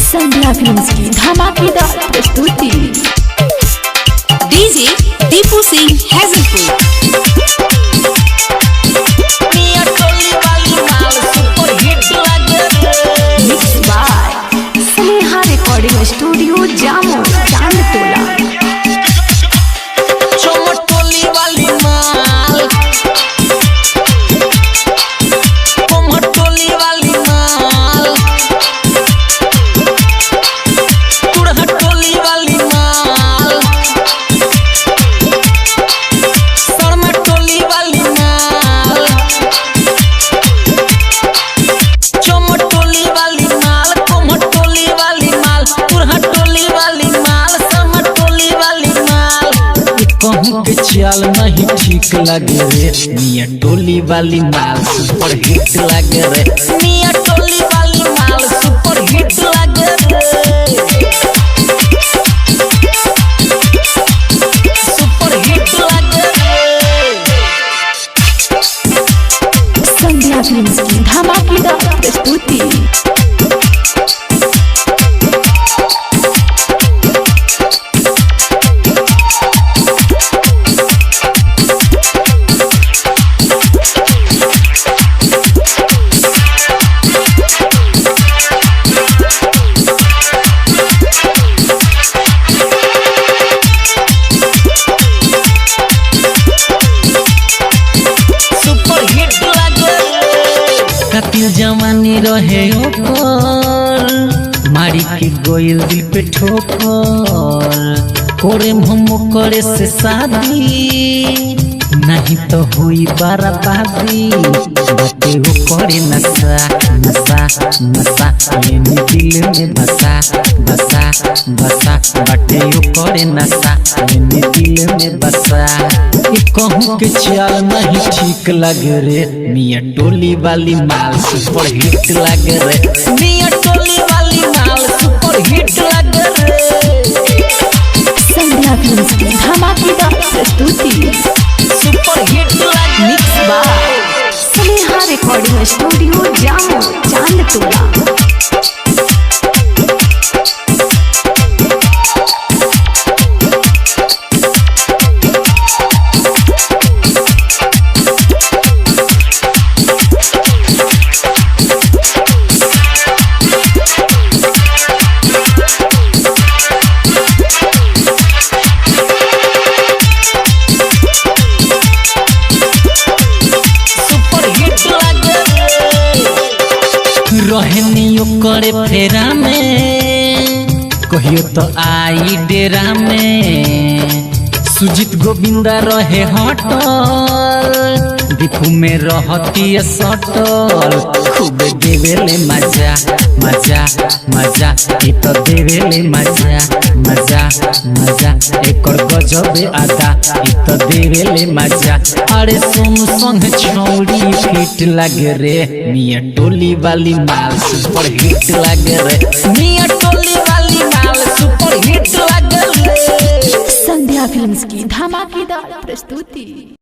संध्या films की धमाकेदार प्रस्तुति। डीजे दीपू सिंह हैजलपुर। मियां टोली वाली माल सुपर हिट लागे रे। Mix by Sneha recording studio, Jamo Chandtola. Chomtoli वाली माल, कोमटोली वाली माल, कुड़हटोली वाली माल, शर्माटोली वाली माल, चमटोली वाली माल, कोमटोली वाली माल, कुड़हटोली वाली माल, शर्माटोली वाली माल। कहूँ के चाल नहीं ठीक लगे रे, मियाँ टोली वाली माल सुपर हिट लगे रे। मियां टोली वाली माल सुपर हिट लागे रे। सुपर हिट लागे रे। संध्या फिल्म्स की धमाकेदार प्रस्तुति। सुपर हिट लागे रे। कतिल जवानी रहे ओकर, मारी के गोयल दिल पे ठोकर। कोरे हम करे से शादी नहीं तो हुई बर्बादी। बाटे वो करे नशा नशा नशा, लेनी दिल में बसा बसा बसा। बाटे वो करे नशा, लेनी दिल में बसा। ये कहूँ के चाल नहीं ठीक लगे रे, मियाँ टोली वाली माल सुपर हिट लगे रे। मियां टोली वाली माल सुपर हिट लागे रे। संध्या फिल्म्स की धमाकेदार प्रस्तुति। सुपर हिट लागे। Mix by Sneha recording studio, Jamo Chandtola. Super hit लागे रे। रहनी करे फेरा में, कहियो तो आई डेरा में। सुजीत गोविंदा रहे हटल, दीपू में रहती है सटल। खूब देवेले मजा मजा मजा, ई तो देवेले मजा मजा मजा। एकर गजबे आदा, ई तो देवेले मजा। अरे सोनू संग छौड़ी फिट लगे रे, मियाँ टोली वाली माल सुपर हिट लगे रे। मियां टोली वाली माल सुपर हिट लागे रे। संध्या फिल्म्स की धमाकेदार प्रस्तुति।